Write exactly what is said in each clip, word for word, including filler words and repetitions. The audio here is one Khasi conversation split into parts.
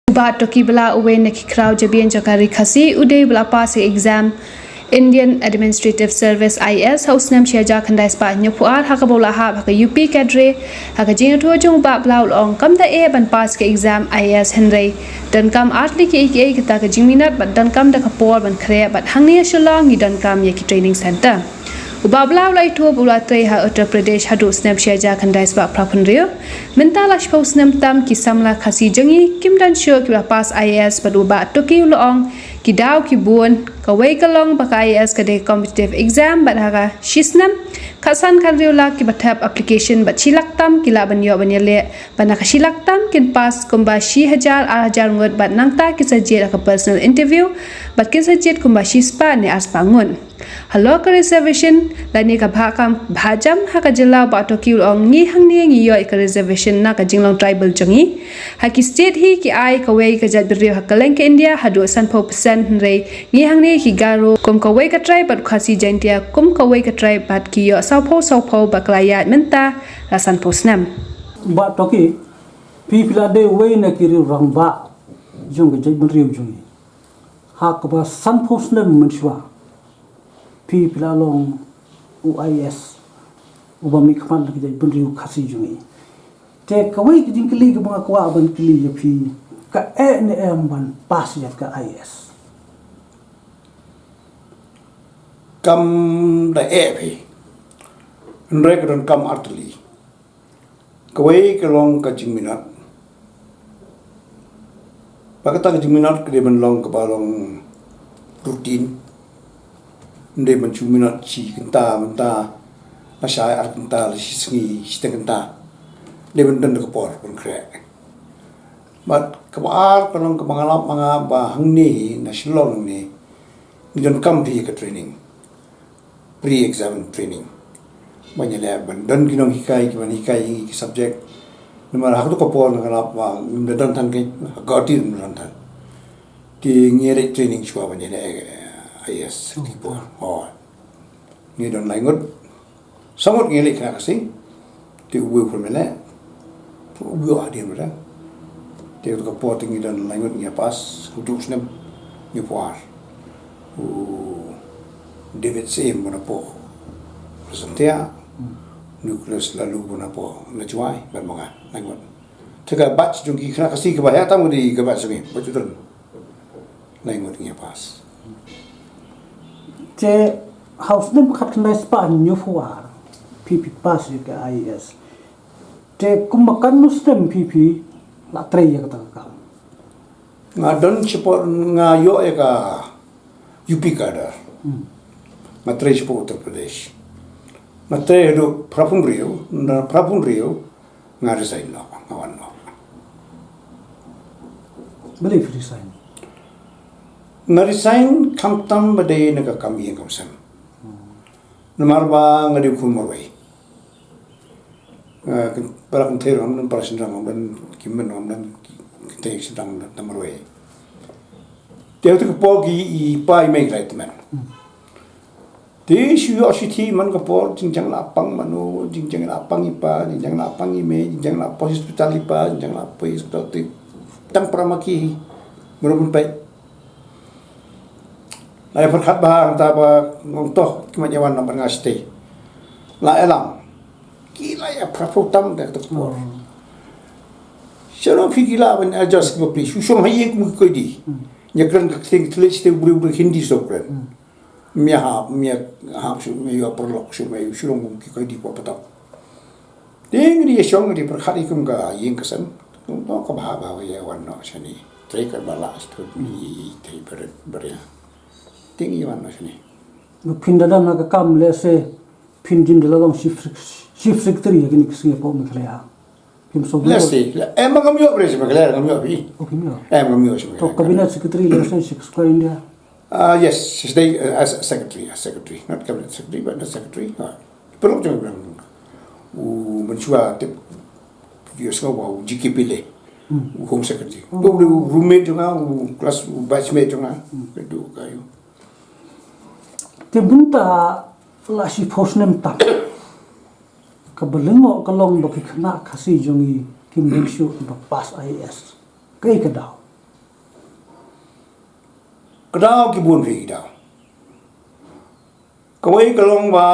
U Bah Toki Blah, uwei na ki khraw jabieng jong ka Ri Khasi, u dei ba la pass ïa ka exam Indian Administrative Service, I A S, ha u snem shi hajar khyndai spah hynñiewphew ar, ha kaba u la hap ha ka U P cadre. Ha ka jingïathuh jong u Bah Blah u la ong kam da eh ban pass ïa ka exam I A S, hynrei donkam artylli kiei kiei kita ki jingminot bad donkam da ka por ban khreh, bad hangne ha Shillong ngi donkam ïa ki training centre. U Bah Blah u la ïathuh ba u la trei ha Uttar Pradesh haduh u snem shi hajar khyndai spah phra phew hynriew. Mynta la shiphew snem tam, ki samla Khasi jong ngi kim don shuh kiba la pass I A S, bad u Bah Toki u la ong ki daw ki bun. Kawei ka long ba ka I A S ka dei competitive exam, bad ha ka shi snem khatsan khathynriew lak kiba thep application, bad shi lak tam ki lah ban ïoh ban ïaleh, bad na ka shi lak tam kin pass kumba shi hajar ar hajar ngut, bad nangta kin sa jied ha ka personal interview, bad kin sa jied kumba shi spah ne ar spah ngut. Halor ka reservation lane ka bhah kam bhah jam ha ka jylla, u Bah Toki u la ong ngi hangne ngi ïoh ïa ka reservation na ka jinglong tribal jong ngi. Ha ki state hi ki ai kawei ka jaitbynriew ha kylleng ka India haduh sanphew percent, hynrei ngi hangne ki Garo kum kawei ka tribe bad u Khasi Jaintia kum kawei ka tribe, bad ki ïoh sawphew sawphew, bad ka la ïaid mynta la sanphew snem. Bah Toki, phi phi la dei uwei na ki riew rangbah jong ka jaitbynriew jong ngi. Ha kaba sanphew snem mynshuwa phi phi la long u I A S uba mihkhmat na ka jaitbynriew Khasi jong ngi. Te kawei ka jingkylli kaba nga kwah ban kylli ïa phi, ka eh ne em ban pass ïa ka I A S? Kam da eh phi, hynrei ka donkam artylli. Kawei ka long ka jingminot. Ba kata ka jingminot ka dei ban long kaba long routine. Ym dei ban shu minot shi kynta mynta, lashai ar kynta, la shi sngi shiteng kynta. Dei ban don da ka por ban khreh. Bad kaba ar ka long kaba nga lap ma nga ba hangne na Shillong ne ngi donkam phi ïa ka training, pre-exam training. Ban ïaleh ban don ki nonghikai kiban hikai ïa ngi ki subject. Namar ha kato ka por nga lap ba ngim da don than, ka ha ka ti ngim da don than. Te ngi ïaleh training shuwa ban ïaleh, eh, I A S ki por. Oh. Ngi don lai ngut. Saw ngut ngi ïaleh khynnah Khasi. Te uwei u pyrmele. Uwei u hadien bad. Te ka por te ngi don lai ngut ngi ïa pass, haduh u snem hynñiewphew ar. U David Syiem bun na poh Placentia. Nicholas Laloo bun na poh Najwai, bad ma nga, lai ngut. Te ka batch jong ki khynnah Khasi kaba heh tam ka dei ka batch jong ngi, batch u don. Lai ngut ngi ïa pass. Te ha u snem khatkhyndai spah hynñiewphew ar phi phi pass ïa ka I A S. Te kumba katno snem phi phi la trei ïa kata ka kam? Nga don shapoh, nga ïoh ïa ka U P cadre. Hmm. Nga trei shapoh Uttar Pradesh. Nga trei haduh phra phew hynriew, na phra phew hynriew nga resign noh, nga wan noh. Balei phi resign? Nga resign khamtam ba dei na ka kam ïing kam sem. Hmm. Namar ba nga dei u khun marwei. Nga kyn-, para kynthei ruh ngam don, para shynrang ngam don, ki men ruh ngam don, ki kynthei shynrang ngam don, tang marwei. Te ha kata ka por ki, i pa i mei ki la ïa tymmen. Hmm. Te shu ïoh shu thiah man ka por, jingjia la pang mano, jingjia la pang i pa, jingjia la pang i mei, jingjia la poi hospital i pa, jingjia la poi hospital te tang para ma ki hi. Mano ban peit. La ïa pyrkhat bha hangta ba ngong toh ki ma ïa wan namar nga shatei. La ïalam. Ki la ïa pyrkhat tam da ka por. Hmm. Shano phi ki lah ban adjust kiba pli. Shu shong ha ïing kum ki koidi. Hmm. Ïa kren ka ktien ki thylliej shatei u briew u briew Hindi shu kren. Hmm. Mia hap, mia hap shu, mia ïoh paralok shu, mia ïoh shu long kum ki koidi pa patok. Te ngi dei ïa shong, ngi dei pyrkhat ïa kum ka ïing ka sem. Kum to ka bha bha ïa wan noh shane. Trei ka ba lah stud mi trei beret beria. Te ngi wan noh shane. Ba phin da dang na ka kam lehse phin jin da la long chief sec-, chief secretary ïa kine ki sngi hapoh Meghalaya. Phim sngewbha. Lehse, em ngam ïoh bre shi Meghalaya, ngam ïoh phi. Oh, phim ïoh. Em ngam ïoh shi Meghalaya. To cabinet secretary lehse shi square India. Ah, yes, she's the, uh, as a secretary, as secretary, not cabinet secretary, but the secretary. Ah, paralok jong u, u mynshuwa te, ïohsngew ba u G K Pillay, hmm, u home secretary. Oh. U, u roommate jong nga, u class, u batchmate jong nga. Hmm. Ka dei ka ïoh. Te mynta la shiphew snem tam. Kaba lyngngoh ka long ba ki khynnah Khasi jong ngi kim dei shuh ba pass I A S. Kaei ka daw? Ka daw ki bun phi ki daw. Kawei ka long ba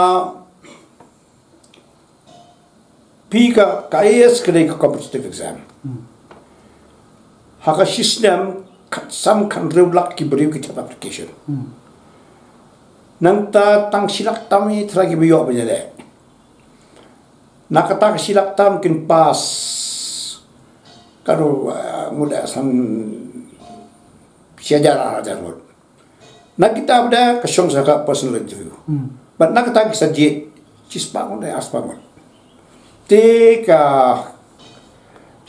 phi ka, ka I A S ka dei ka competitive exam. Ha ka shi snem, khat sam khat hynriew lak ki briew ki thep application. Nangta tang shi lak tam hi trai ki ba ïoh ba ïaleh. Na kata ka shi lak tam kin pass. Ka dei, eh, ngut, eh, san shi hajar ar hajar ngut. Na kita ba da ka shong sa ka personal interview. But na kata ki sa jied, shi spah ngut, eh, ar spah ngut. Te ka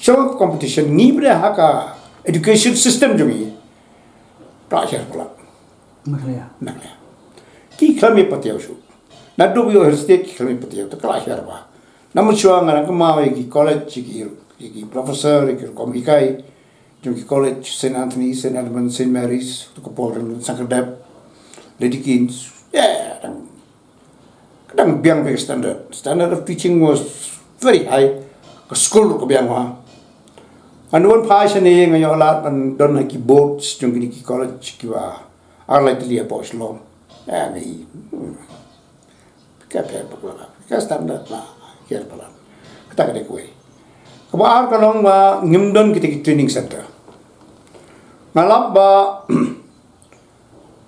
shong ka competition ngi ba da ha ka education system jong ngi. Ka la hiar palat. Meghalaya. Meghalaya. Ki khlem ïa patiaw shuh. Naduh ba ïoh hiar state ki khlem ïa patiaw, te ka la hiar ba. Namar shuwa nga dang kynmaw ïa ki college, ïa ki, ïa ki professor, ïa ki rukom hikai jong ki college, Saint Anthony, Saint Edmund, Saint Mary's, to ka por jong Sankardep, Lady Keynes. Yeah, dang, dang biang bha ka standard. Standard of teaching was very high. Ka skul ruh ka biang bha. Ngan wan phai shane nga ïoh lad ban don ha ki boards jong kine ki college kiba ar lai tylli hapoh Shillong. Eh, nga i. Hmm. Ka pher bak la, ka standard la, hiar palat. Kata ka dei kawei. Kaba ar ka long ba ngim don kita ki training center. Nga lap ba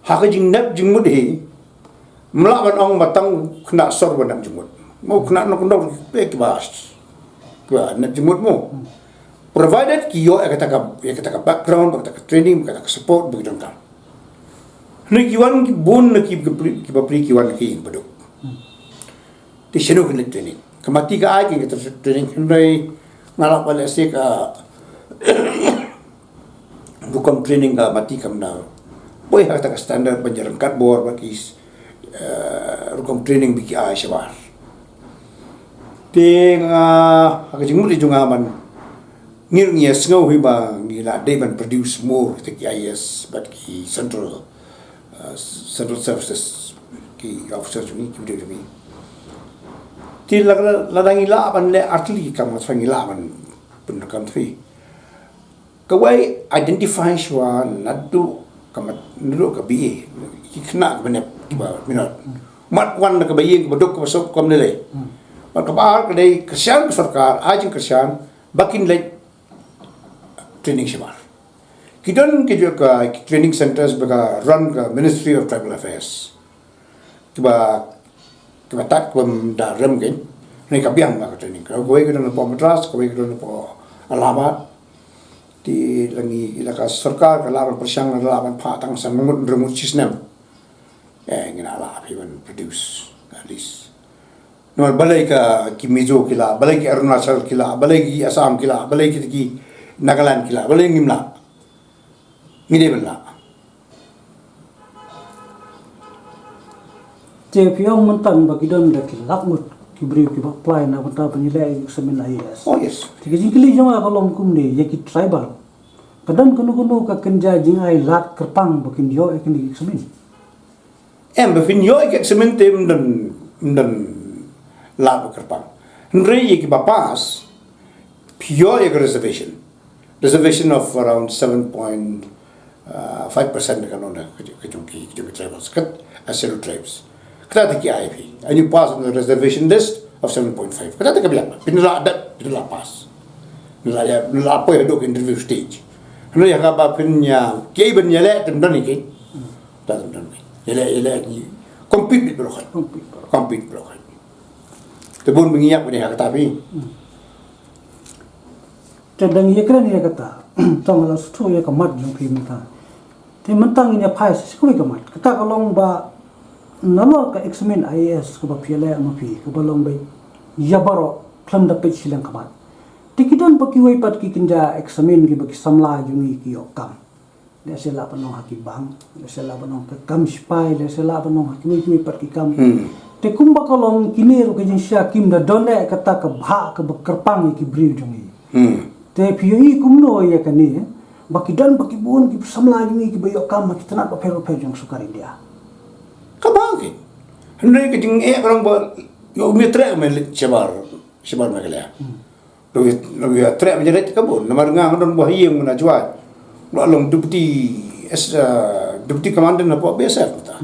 ha ka jingnep jingmut hi, ym lah ban ong ba tang khynnah sor ba nep jingmut. Mo khynnah nongkyndong phi kiba, kiba nep jingmut mo. Provided ki ïoh ïa kata ka, ïa kata ka background, ïa kata ka training, ïa kata ka support ba ki donkam. Hynrei ki wan ki bun na ki, ki bapli, ki wan ki ïing baduk. Te shano kin leit training? Ka MATI ka ai ki, ka training, hynrei nga lap ba lehse ka rukom training ka MATI kam da poi ha kata ka standard ban ïaryngkat bor bad ki, eh, rukom training ba ki ai shabar. Te nga, ha ka jingmut jong nga man, ngi, ngi ïa sngew hi ba ngi la dei ban produce more kita ki I A S bad ki central, uh, central services, ki officers jong ngi, ki briew jong ngi. Te la, la, lada ngi lah ban leh artylli ki kam, ngi lah ban pyndonkam thri. Kawei, identify shuwa naduh ka mat, naduh ka B A, ki khynnah kiba nep, kiba minot. Mat wan na kaba ïing, kaba duk, kaba suk, kaba lei lei. Bad kaba ar ka dei kyrshan ka sorkar, ai jingkyrshan ba kin leit training shabar. Ki don ki jong ka, ki training centers ba ka run ka Ministry of Tribal Affairs. Kiba, kiba tad, kiba da rem kein. Hynrei ka biang bha ka training. Kawei ka don hapoh Madras, kawei ka don hapoh Allahabad. Te la ngi, la ka sorkar ka lah ban pyrshang, la lah ban phah tang san ngut, hynriew ngut shi snem. Eh, ngi lah, lah phi ban produce at least. Namar balei ka ki Mizo ki lah, balei ki Arunachal ki lah, balei ki Assam ki lah, balei ki, ki Nagaland ki lah, balei ngim lah? Ngi dei ban lah. Te phi ong mynta ba ki don da ki lak ngut ki briew kiba apply na bynta ban ïaleh ïa ka exam I A S. Oh, yes. Te ka jingkylli jong nga ka long kumne, ïa ki tribal, ka don kano kano ka kynja jingai lad kyrpang ba kin ïoh ïa kane ka exam? Em, ba phin ïoh ïa ka exam te ym don, ym don lad ba kyrpang. Hynrei ïa kiba pass, phi ïoh ïa ka reservation. Reservation of around seven point five percent ka long da ka jong, ka jong ki, ka jong ki tribals. Kat, ah, Scheduled Tribes. Kata te ki ai phi. And you pass on the reservation list of seven point five. Kata te ka biang. Phin lah dep, phin lah pass. Phin lah ïa, phin lah poi haduh ka interview stage. Hynrei ïa kaba phin ïa, kiei ban ïaleh te ym don hi ki. Te ym don hi. Ïaleh, ïaleh ki. Compete beit baroh khoit. Compete baroh khoit. Te bun ba ngi ïap ka dei ha kata phi. Te dang ïakren ïa kata, tang la shu ïa ka mat jong phi mynta. Te mynta ngin ïa phai sa shi kawei ka mat. Kata ka long ba nalor ka exam I A S kaba phi leh ma phi, kaba long ba ïa baroh khlem da peit shiliang ka mat. Te ki don ba kiwei pat ki kynja exam kiba ki samla jong ngi ki ïoh kam. Lehse lah ban long ha ki bank, lehse lah ban long ka kam sipai, lehse lah ban long ha kiwei kiwei pat ki kam. Hmm. Te kumba ka long kine ruh ka jingshisha kim da don eh kata ka bhah kaba kyrpang ïa ki briew jong ngi. Hmm. Te phi ïohi kumno ïa kane, ba ki don ba ki bun ki samla jong ngi kiba ïoh kam ha ki tnat bapher bapher jong sorkar India. Ka bhah ki. Hynrei ka jingeh ka long ba ïoh ym ïatreh me leit shabar, shabar Meghalaya. Hmm. Long ïa, long ïatreh ba ïaleit ka bun. Namar nga nga don ba ha ïing nga na Jowai. Nga long deputy as, uh, Deputy Commandant hapoh B S F mynta.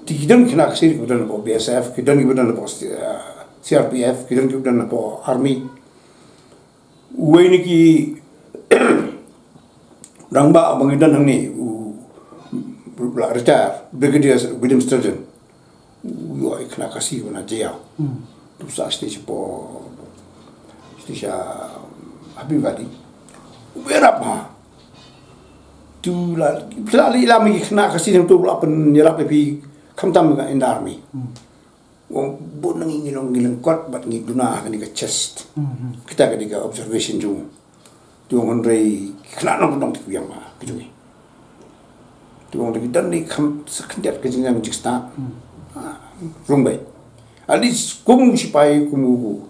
Te ki don ki khynnah Khasi kiba don hapoh B S F, ki don kiba don hapoh, eh, C R P F, ki don kiba don hapoh Army. Uwei na ki rangbah ba ngi don hangne, u, u la retire, Brigadier William Sturgeon. U ïoh ïa ki khynnah Khasi ba na Jaïaw. Hmm. Tu sa stage po, stage, ah, Happy Valley. U ïarap ha. Tu la, la, la, la, ki khynnah Khasi tu la pynïarap ïa phi khamtam ka in the army. Hmm. Ong bun na ngi ngi long ngi lyngkot bad ngi duna ha kane ka chest. Mhm. Kita kane ka observation jong. Te ong hynrei khynnah nongkyndong te ki biang ma ka jong ngi. Te ong te ki don ne kham sa khyndiat ka jingjngai jingstad. Hmm. Ah, rung beit. At least kum u sipai kum u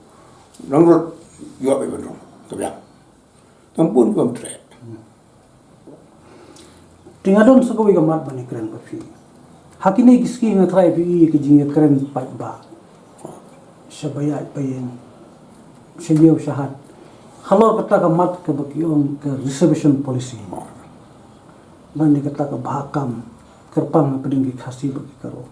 nongrot ïoh beit ban rung. Ka biang. Tang bun kum treh. Te nga don sa kawei ka mat ban ïakren bad phi. Ha kine ki sngi nga tharai phi i ka jingïakren paidbah. Sha ba ïaid ba ïeng. Sha ïew sha hat. Halor kata ka mat kaba ki ong ka reservation policy. Lane kata ka bhah kam kyrpang hapdeng ki Khasi bad ki Garo.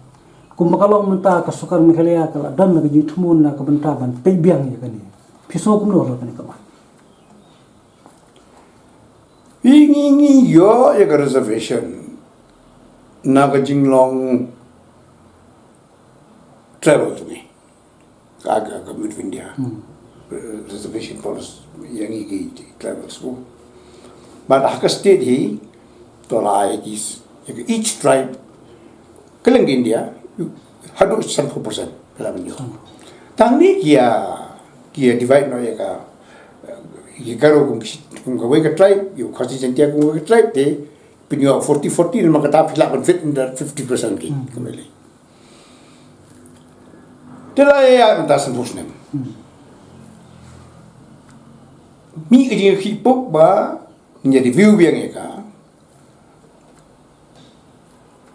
Kumba ka long mynta ka sorkar Meghalaya ka la don na ka jingthmu na ka bynta ban peit biang ïa kane. Phi sngew kumno halor kane ka mat? Ngi, ngi, ngi ïoh ïa ka reservation na ka jinglong tribal jong ngi. Ka, ka, ka Government of India. Hmm. Reservation policy ïa ngi ki tribal school. Bad ha ka state hi, to la ïa ki, ïa ki each tribe, kylleng India, haduh sanphew percent ka la ban ïoh. Tang ni ki ïa, ki ïa divide noh ïa ka, ïa ka Garo kum ki, kum kawei ka tribe, ïa u Khasi Jaintia kum kawei ka tribe te, pynïoh forty forty, namar kata phi lah ban fit in the fifty percent ki, hmm, kumne lei. Te la ïa mynta sanphew snem. Hmm. Mih ka jingkhih pop ba ngin ïa review biang ïa ka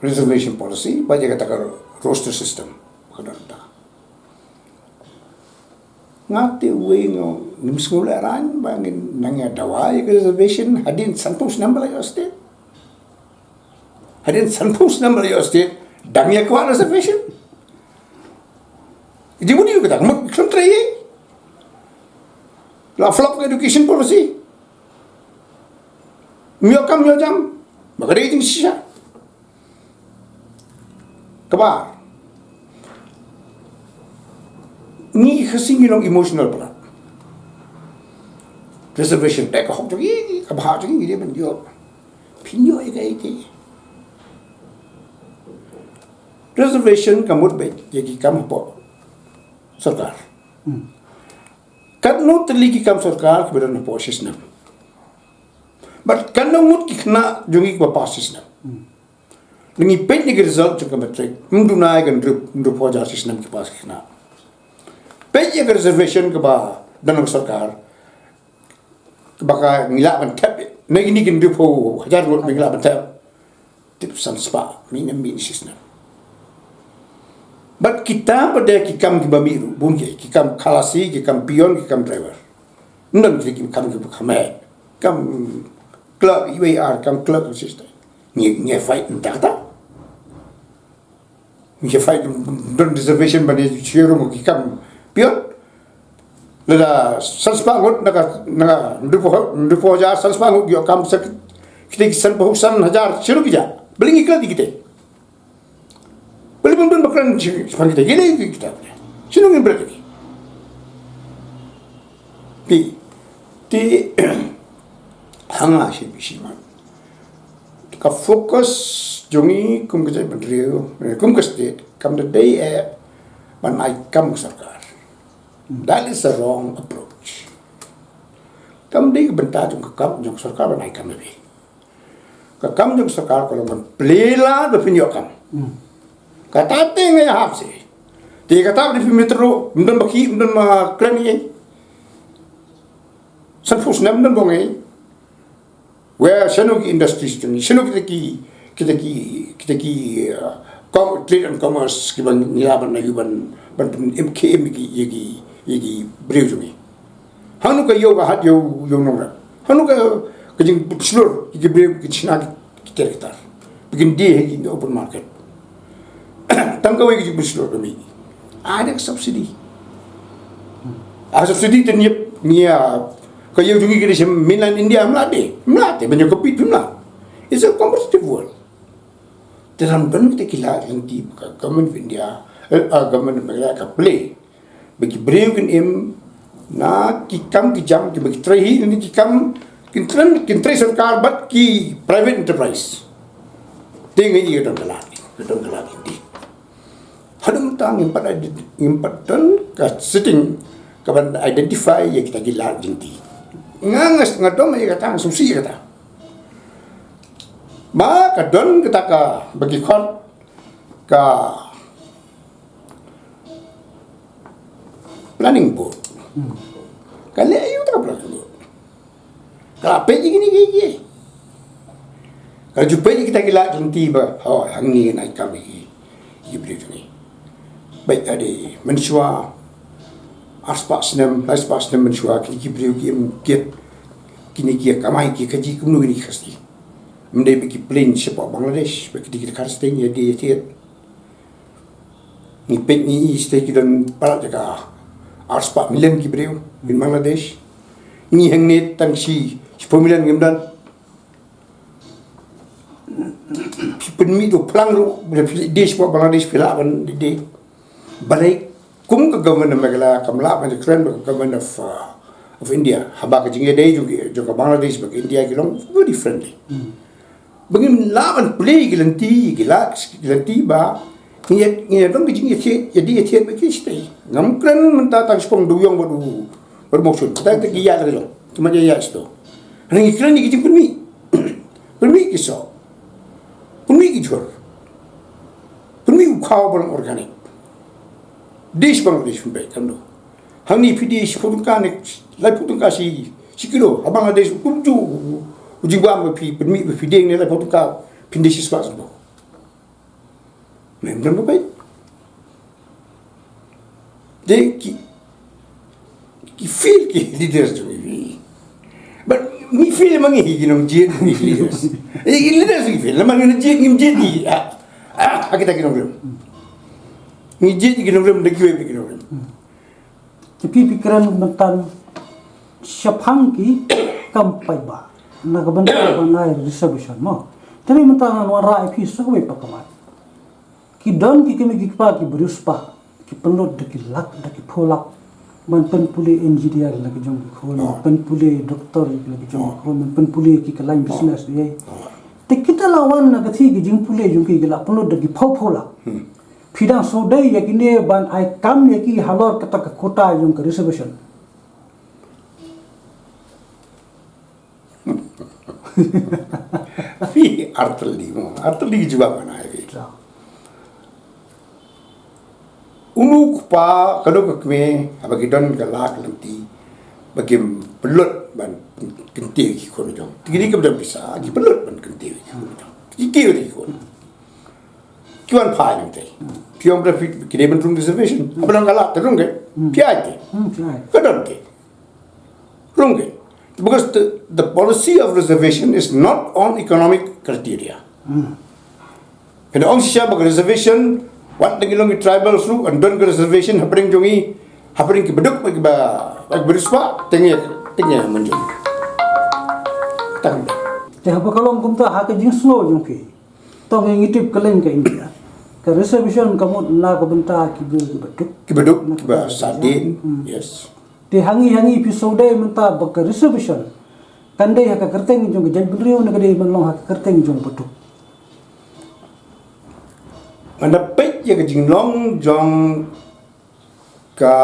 reservation policy, ba ïa kata ka roster system. Ka don ta. Nga te uwei nga ngim sngewlehrain ba ngin nang ïa dawa ïa ka reservation hadien sanphew snem ba la ïoh state. Hadien sanphew snem ba la ïoh state dang ïa kwah reservation. Jingmut ïa kata ka mut khlem trei. La flop ka education policy. Ym ïoh kam ym ïoh jam. Ba ka dei jingshisha. Kaba ngi Khasi ngi long emotional palat. Reservation te ka hok jong ngi, ka bha jong ngi, ngi dei ban ïoh. Phin ïoh ïa kaei te. Reservation ka mut beit ïa ki kam hapoh sorkar. Hmm. Katno tylli ki kam sorkar kiba don hapoh shisnem. Bad katno ngut ki khynnah jong ngi kiba pass shisnem. Hmm. Ngi peit na ki result jong ka matric, ym duna ïa ka hynriewphew hajar shisnem ki pass ki khynnah. Peit ïa ka reservation kaba don ha ka sorkar, kaba ka ngi lah ban thep, na kine ki hynriewphew hajar ngut ba ngi lah ban thep. Tip san spah, mih ne mih shisnem. Bad kita pat de ki kam kiba mih ruh, bun ki, ki kam khalasi, ki kam peon, ki kam driver. Ym don ki kam kiba kham heh. Kam clerk, U A R, kam clerk assistant. Ngi, ngi fight mynta kata. Ngi fight don reservation ban ïa shuh ruh ki kam peon. Lada san spah ngut na ka, na ka, hynriewphew, hynriewphew hajar, san spah ngut ïoh kam sa kita ki sanphew san hajar, shuh ruh ki jah. Balei ngi klet ïa kita. Balei bym don ba kren shaphang kita, ïa lei kita. Shano ngin bret ïa ki. Te, te, ha nga shi, shi mat. Ka focus jong ngi kum ka jaitbynriew, eh, kum ka state, kam da dei eh ban ai kam ka sorkar. That is a wrong approach. Kam dei ka bynta jong ka kam jong ka sorkar ban ai kam ïa phi. Ka kam jong ka sorkar ka long ban plie lad ba phin ïoh kam. Hmm. Kata te nga ïahap seh. Te kata ba phi mih ruh, ym don ba khih, ym don ba kren ïa. Sanphew snem ym don ba ong ei. Wei shano ki industries jong ngi, shano kita ki, kita ki, kita ki, uh, com-, trade and commerce kiba ngi lah ban ïa ban, ban pyn-, em, ki em ïa ki, ïa ki, ïa ki briew jong ngi. Hangno ka ïew ka hat ïew, ïew nongrep. Hangno ka, ka jingshlur ïa ki briew ki shna ki, ki ter ki tar. Phi kyndit ha ki open market. Tang kawei ka jingpynshlur ka mih. Ai da ka subsidy. A subsidy te ngi ïa, ka ïew jong ngi ka dei sha mainland India, ym lah de. Ym lah te ban ïa compete, ym lah. It's a competitive world. Te ram don kita ki lad lynti ba ka Government of India, eh, ah, Government of Meghalaya ka plie ba ki briew kin im na ki kam ki jam kiba ki trei hi, na ki kam kin trei, kin trei sorkar bad ki private enterprise. Te nga ïohi ka don ka lad, ka don ka lad lynti. Haduh mynta ngim pat ident-, ngim pat don ka sitting kaban identify ïa kita ki lad lynti. Nga, nga, nga dom ïa kata, nga sngewsih ïa kata. Ba ka don kata kaba ki khot ka planning board. Hmm. Ka leh aïu kata ka planning board? Ka la peit ïa kine kiei kiei? Ka la ju peit ïa kita ki lad lynti ba, oh, hangne ngin ai kam ïa ki, ïa ki briew jong ngi. Bad ka dei mynshuwa, arspah snem, laispah snem mynshuwa, kine ki briew ki im kiad, kine ki ïa kamai, ki ïa kajih kumno kine ki Khasi. Ym dei ba ki plane shapoh Bangladesh, ba ki dei ki Khasi ïa die ïa thied. Ngi peit ngi ïohi shisha ki don palat jaka arspah million ki briew kin Bangladesh. Ngi hangne tang shi, shiphew million ngim don. Phi pynmih to phlang ruh, phi dei shapoh Bangladesh phi lah ban dei. Balei kum ka Government of Meghalaya kam lah ban kren bad ka Government of, uh, of India. Haba ka jingïadei jong ki, jong ka Bangladesh bad ka India ki long very friendly. Hmm. Ba ngim lah ban plie ki lynti, ki lad, ki lynti ba ngi ïa, ngi ïa don ki jingïathied, ïa dei ïathied bad ki shatei. Ngam kren mynta tang shaphang Dewïong bad u, bad u Mawshun. Kata ki ïa la ka jong. Ki ma ïa ïa shatei. Ngi kren ïa ki jingpynmih. Pynmih ki soh. Pynmih ki jhur. Pynmih u khaw ba long organic. Dish Bangladesh pynbeit kam do. Hangne phi die shiphew tyngka ne laiphew tyngka shi, shi kilo. Ha Bangladesh u kumjuh u jingbam ba phi pynmih ba phi die ne laiphew tyngka phin die shispah sanphew. Mem dang ba peit. Dei ki, ki fail ki leaders jong ngi. But ngi fail ma ngi hi ki nongjied ngi leaders. Eh, ki leaders ngi fail, lama ngi jied, ngi jied di. Ah, ah, kita ki nongrim. Ngi jied ki nongrim, da kiwei ki nongrim. Te phi phi kren mynta shaphang ki kam paidbah na ka bynta ban ai reservation mo. Te mynta ngan wanrah ïa phi sa kawei pat ka mat. Ki don ki kmie ki kpa ki briew spah ki pynlut da ki lak da ki phew lak ban pynpule engineer la ki jong ki khun, ban pynpule doctor la ki jong ki khun, ban pynpule ki ka line business ïa. Te kita la wan na ka thie ki jingpule jong ki ki la pynlut da ki phew phew lak. Phi dang sngewdei ïa kine ban ai kam ïa ki halor kata ka quota jong ka reservation? Phi artylli mo, artylli ki jubab ngan ai phi. Uno u kpa, kano ka kmie, haba ki don ka lad ka lynti, ba kim pynlut ban kyntiew ïa ki khun jong. Te kine ki ba don pisa, ki pynlut ban kyntiew ïa ki khun jong. Ki kiew ïa ki khun. Ki wan phai nangtei. Phi ong ba phi, ki dei ban rung reservation. Haba don ka lad te rung ke. Phi ai te. Hmm, phi ai. Ka don te. Rung ke. Because the, the policy of reservation is not on economic criteria. Hmm. Kane ong shisha ba ka reservation, wat la ngi long ki tribal ruh, ngan don ka reservation hapdeng jong ngi, hapdeng ki baduk, ki ba, ki briew spah, te ngi, te ngi mynjur. Tang. Te haba ka long kumta ha ka jingsngew jong phi. To ngi ngi tip ka leng ka India. Ka reservation ka mut na ka bynta ki briew ki baduk. Ki baduk, ki ba sahdien, yes. Te ha ngi ha ngi phi sngewdei mynta ba ka reservation kan dei ha ka kyrteng jong ka jaitbynriew ne ka dei ban long ha ka kyrteng jong baduk? Ngan da peit ïa ka jinglong jong ka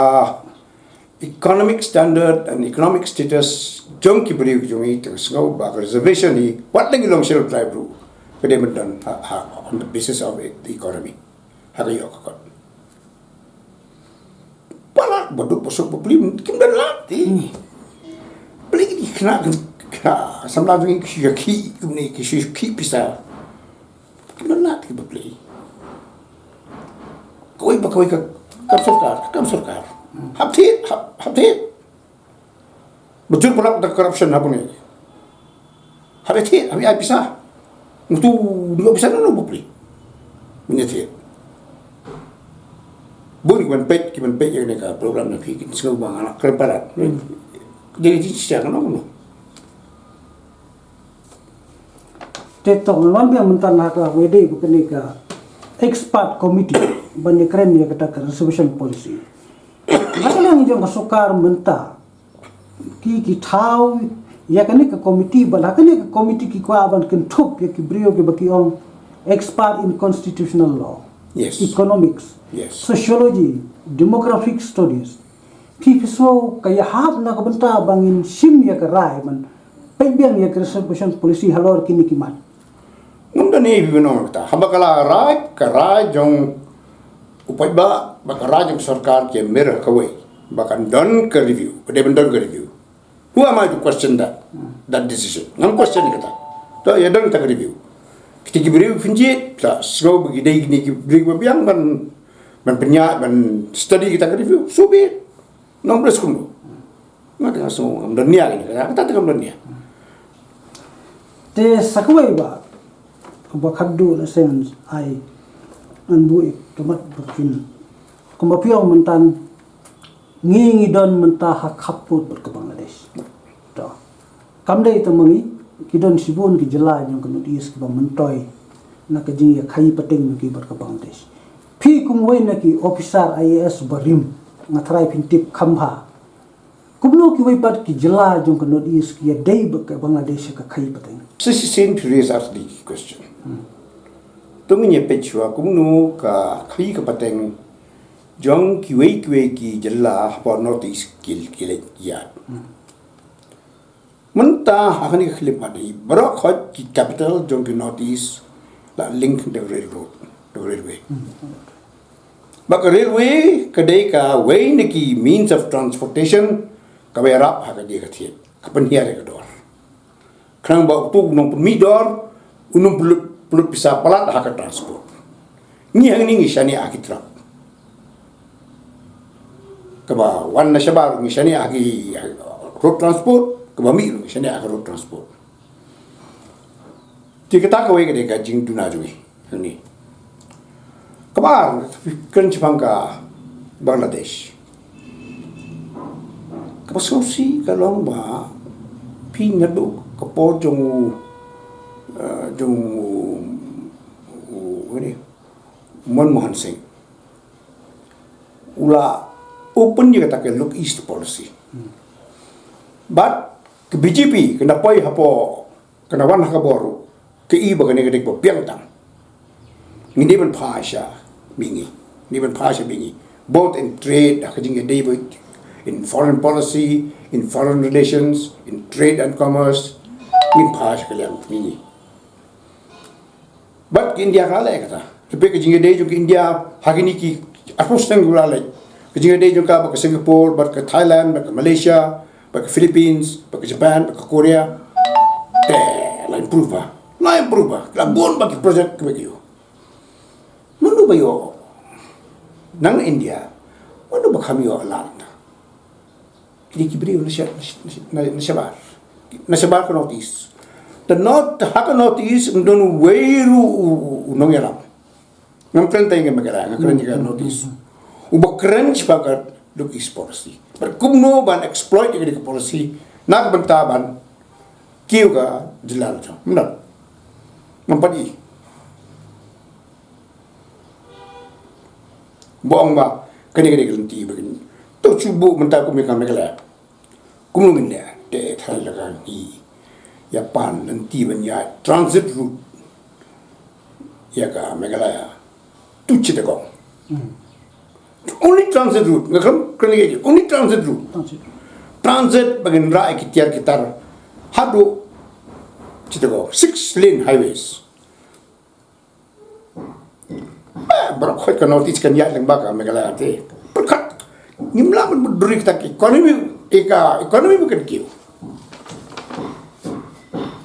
economic standard and economic status jong ki briew jong ngi, te sngew ba ka reservation hi wat la ngi long Scheduled Tribe ruh ka dei ban don ha, ha, on the basis of the economy. Ha ka ïoh ka kot. Palat baduk basuk bapli kim don lad te. Balei ki khynnah, khynnah samla jong ngi ki shu khih kumne, ki shu khih pisa. Kim don lad ki bapli. Kawei pa kawei ka kam sorkar, ka kam sorkar. Hap thied, hap, hap thied. Bajur palat da corruption hap ne. Hap thied, hap ai pisa. Utu u dei u officer na u bapli. Mynta te. Bun ki ban peit, ki ban peit ïa kane ka program na phi, kin sngew ba nga la kren palat. Jadi, di shisha, kano, kano. Te to, ngan wan biang mynta na kawei de, ba kane ka expert committee ban ïakren ïa kata ka reservation policy. Na ka liang jong ka sorkar mynta, ki, ki thaw ïa kane ka committee, ba la kane ka committee ki kwah ban kynthup ïa ki briew kiba ki ong expert in constitutional law, Yes. economics, Yes. sociology, demographic studies. Phi, phi sngew ka ïahap na ka bynta ba ngin shim ïa ka rai ban peit biang ïa ka reservation policy halor kine ki mat? Ngam don ei ei ban ong kata. Haba ka la rai, ka rai jong u paidbah, ba ka rai jong sorkar ki mir kawei ba kan don ka review, ba dei ban don ka review. Who am I to question that, that decision? Ngam question kata. To, ïa don kata ka review. Kita ki briew pynjit, sa sngew ba ki dei kine ki briew ba biang ban, ban pynïaid, ban study kita ka review. So be it. Ngam press kumno. Nga tang sngew ngam don nia kine, kata, kata te ngam don nia. Te sa kawei ba, ba khadduh na seng ai ngan buh ïa ka mat ba kin. Kumba phi ong mynta ngi, ngi don mynta ha khappud bad ka Bangladesh. To. Kam dei tang ma ngi, ki don shibun ki jylla jong ka North East kiba myntoi na ka jingïakhaïi pateng jong ki bad ka Bangladesh. Phi kum uwei na ki officer I A S barim, nga tharai phin tip kham bha. Kumno kiwei pat ki jylla jong ka North East ki ïadei bad ka Bangladesh ha ka khaïi pateng? Sa shisien phi raise ar tylli ki question. To ngin ïa peit shuwa kumno ka khaïi ka pateng jong kiwei kiwei ki jylla hapoh North East ki, ki leit ïaid. Mynta ha kane ka khyllipmat hi, baroh khoit ki capital jong ki North East la link da ka railroad, da ka railway. Ba ka railway ka dei kawei na ki means of transportation kaba ïarap ha ka jaka ka thied, ka pynhiar ïa ka dor. Khnang ba utu u nongpynmih dor un ym pynlut, pynlut pisa palat ha ka transport. Ngi hangne ngi shaniah ha ki truck. Kaba wan na shabar ngi shaniah ha ki, ha ki road transport, kaba mih ngi shaniah ha ki road transport. Te kata kawei ka dei ka jingduna jong ngi hangne. Kaba ar, kren shaphang ka Bangladesh. Kaba sngewsih ka long ba phi naduh ka por jong u, eh, jong u, u, u, u, Manmohan Singh. U la open ïa kata ka Look East policy. But ka B J P ka na poi hapoh, ka na wan ha ka bor ruh, ka i ba kane ka dei kaba biang tam. Ngi dei ban phai sha mihngi. Ngi dei ban phai sha mihngi. Both in trade, ha ka jingïadei bad, in foreign policy, in foreign relations, in trade and commerce. Ngin phai sha ka liang mihngi. Bad ka India ka la leh kata. Te peit ka jingïadei jong ka India ha kine ki arphew snem ki la leit. Ka jingïadei jong ka bad ka Singapore, bad ka Thailand, bad ka Malaysia, bad ka Philippines, bad ka Japan, bad ka Korea. Te la improve bha. La improve bha. La bun bha ki project kiba ki ïoh. Mano ba ïoh nang India? Mano ba kham ïoh lad? Kine ki briew na sha-, na, na, na shabar. Na shabar ka North East. Te North, ha ka North East, ym don uwei ruh u, u, u nongïalam. Ngam kren tang ïa ka Meghalaya, nga kren ïa ka North East. Uba kren shaphang ka Look East policy. Bad kumno ban exploit ïa ka policy na ka bynta ban kiew ka jylla la jong. Ym don. Ngam pat i. Ba ong ba kane ka dei ka lynti ba kin. To shu buh mynta kum ïa ka Meghalaya. Kumno ngin leh? Te tharai la ka ngi ïa pan lynti ban ïa transit route ïa ka Meghalaya to Chittagong. Only transit route. Nga kren, kren lagi, only transit route. Transit. Transit ba ngin rah ïa ki tiar ki tar haduh Chittagong. Six lane highways. Eh, baroh khoit ka North East kan ïaid lyngba ka Meghalaya te. Pyrkhat. Ngim lah ban mutdur ïa ka economy, ïa ka economy ba kan kiew.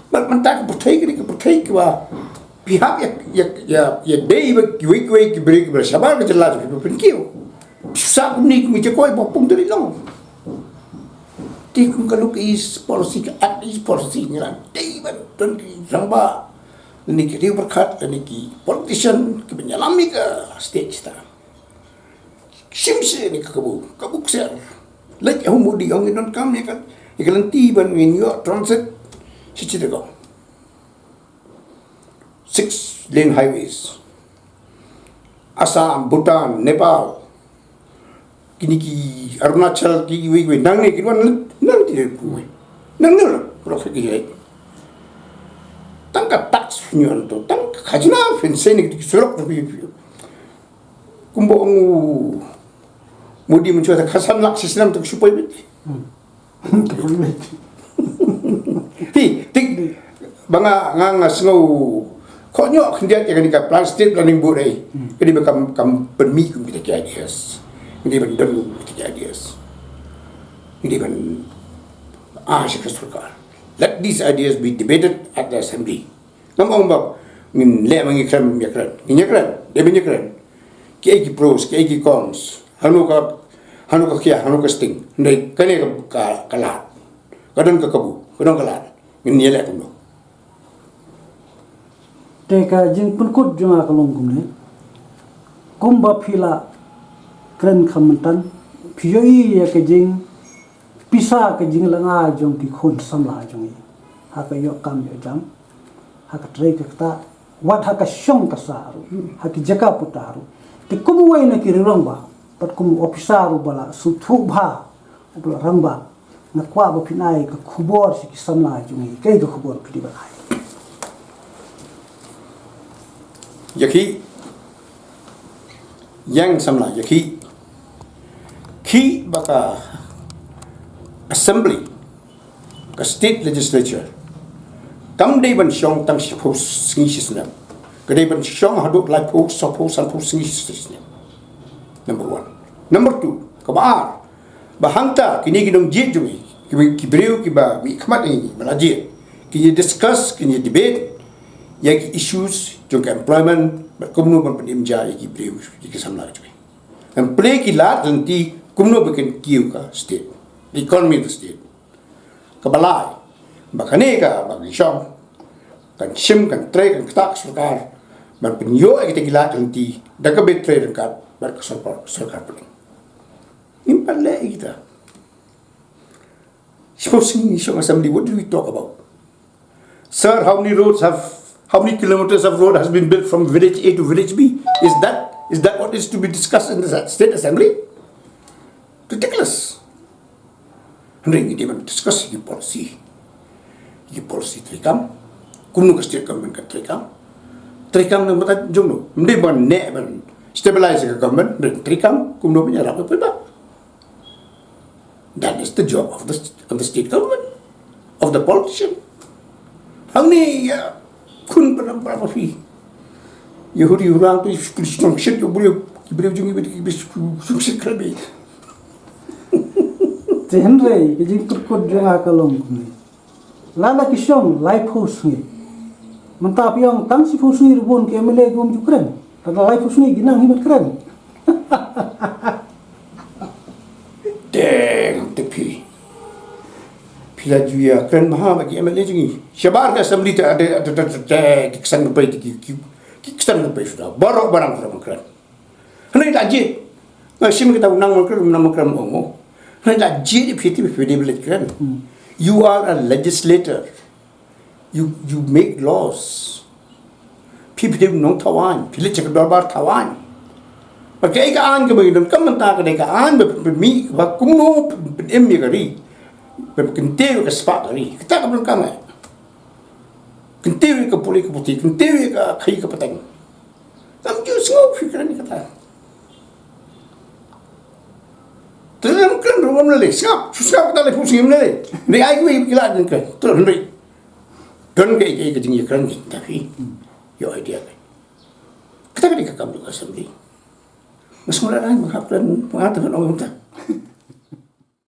Bad mynta ka pyrthei ka dei ka pyrthei kaba phi hap ïa, ïa, ïa, ïadei bad kiwei kiwei ki briew kiba shabar ka jylla jong phi ba pynkiew. Phi sah kumne kumne, te kawei ba pung te dei long. Te kum ka Look East policy, ka Act East policy, ngi la dei ban don ki rangbah Lane ki riew pyrkhat, lane ki politician kiba ïalam ïa ka state ta. Shim shi ne ka kabu, kabu ksiar. Leit ha u Modi, ong ngi donkam ïa ka, ïa ka lynti ban ngin ïoh transit shi shi te ko. Six lane highways. Assam, Bhutan, Nepal. Kine ki Arunachal, ki wei wei, nangne ki wan, nangne ki wei. Nangne la, rok ki wei. Tang ka tax phin ïoh to, tang ka khajna phin seng ki surok to ki. Kumba ong u Modi mynta ka san lak shisnem to shu poi bit. Hi, tik ba nga, nga, nga sngew khot ïoh khyndiat ïa kane ka plan, state planning board ai. Kane ba kam, kam pynmih kum kita ki ideas. Kane ban don kum kita ki ideas. Kane ban, ah, shi ka sorkar. Let these ideas be debated at the assembly. Ngam ong ba ngin leh ma ngi kren, ïa kren. Ngin ïa kren, dei ban ïa kren. Ki ei ki pros, ki ei ki cons. Hano ka, hano ka khia, hano ka sting. Hynrei kane ka, ka, ka lad. Ka don ka kabu, ka don ka lad. Ngin ïa leh kumno. Te ka jingpynkut jong nga ka long kumne. Kumba phi la kren kham mynta, phi ïohi ïa ka jingpisa ka jinglynga jong ki khun samla jong ngi. Ha ka ïoh kam ïoh jam. Ha ka trei ka ktah, wat ha ka shong ka sah ruh, ha ki jaka puta ruh. Te kum uwei na ki rangbah, bad kum u ophisar uba la sngewthuh bha, uba la rangbah, nga kwah ba phin ai ka khubor sha ki samla jong ngi, kaei ka khubor phi dei ban ai. Ïa ki, ïa samla, ïa ki, ki ba ka assembly, ka state legislature, kam dei ban shong tang shiphew sngi shisnem. Ka dei ban shong haduh laiphew, sawphew, sanphew sngi shisnem. Number one. Number two, kaba ar, ba hangta kine ki nongjied jong ngi, ki, ki briew kiba mih khmat ïa ngi, ba la jied, kin ïa discuss, kin ïa debate ïa ki issues jong ka employment, bad kumno ban pynim ja ïa ki briew, ïa ki samla jong ngi. Kan plie ki lad lynti kumno ba kin kiew ka state, the economy of the state. Kaba lai, ba kane kaba ngi shong kan shim, kan trei, kan ktah ka sorkar ban pynïoh ïa kita ki lad lynti da kaba trei ryngkat bad ka sorkar, sorkar pdeng. Ngim pat leh ïa kita. Shiphew sngi ngi shong assembly, what do we talk about? Sir, how many roads have, how many kilometers of road has been built from village A to village B? Is that, is that what is to be discussed in the state assembly? Ridiculous. Hynrei ngi dei ban discuss ïa ki policy. Ïa ki policy treikam. Kumno ka state government ka treikam. Treikam na ka bynta jong no. Ym dei ban neh ban stabilize ka government, hynrei treikam kumno ban ïarap ïa ki paidbah. That is the job of the, of the state government, of the politician. Hangne ïa khun ba nam ba phi. Ïa huri hurang tu, ïa huri strong shit, ïa briew, ïa briew jong ngi ba, ba strong shit kra bi. Te hynrei ka jingkyrkut jong nga ka long kumne. Lada ki shong laiphew sngi, mynta phi ong tang shiphew sngi ruh bun ki M L A ki bym ju kren. Lada laiphew sngi ki nang hi ban kren. Te, te phi, phi la ju ïa kren bha bad ki M L A jong ngi. Shabar ka assembly te, te, te, te, te, ki ksan ka pei te, ki, ki, ki ksan ka pei suda. Baroh barang suda ban kren. Hynrei la jied. Nga shim kita u nang ban kren, u nang ban kren, ong mo. Hynrei la jied, phi te phi dei ban leit kren. You are a legislator. You, you make laws. Phi, phi dei u nongthaw aiñ, phi leit sha ka dorbar thaw aiñ. Bad kaei ka aiñ kaba ngi donkam mynta ka dei ka aiñ ba pynmih ba kumno pyn, pynim ïa ka ri. Ba kyntiew ïa ka spah ka ri. Kata kaba donkam eh. Kyntiew ïa ka pule ka puthi, kyntiew ïa ka khaïi ka pateng. Ngam ju sngew phi kren ïa kata. Te ngam kren ruh ngam lei, sngap, shu sngap kata laiphew sngi ngam lei. Hynrei ai kiwei ki lad ban kren. Te hynrei don kaei kaei ka jingïakren kita phi. Ïoh idea ka. Kata ka dei ka kam jong ka assembly. Nga sngewlad ai, nga hap kren, nga hap kren ong mynta.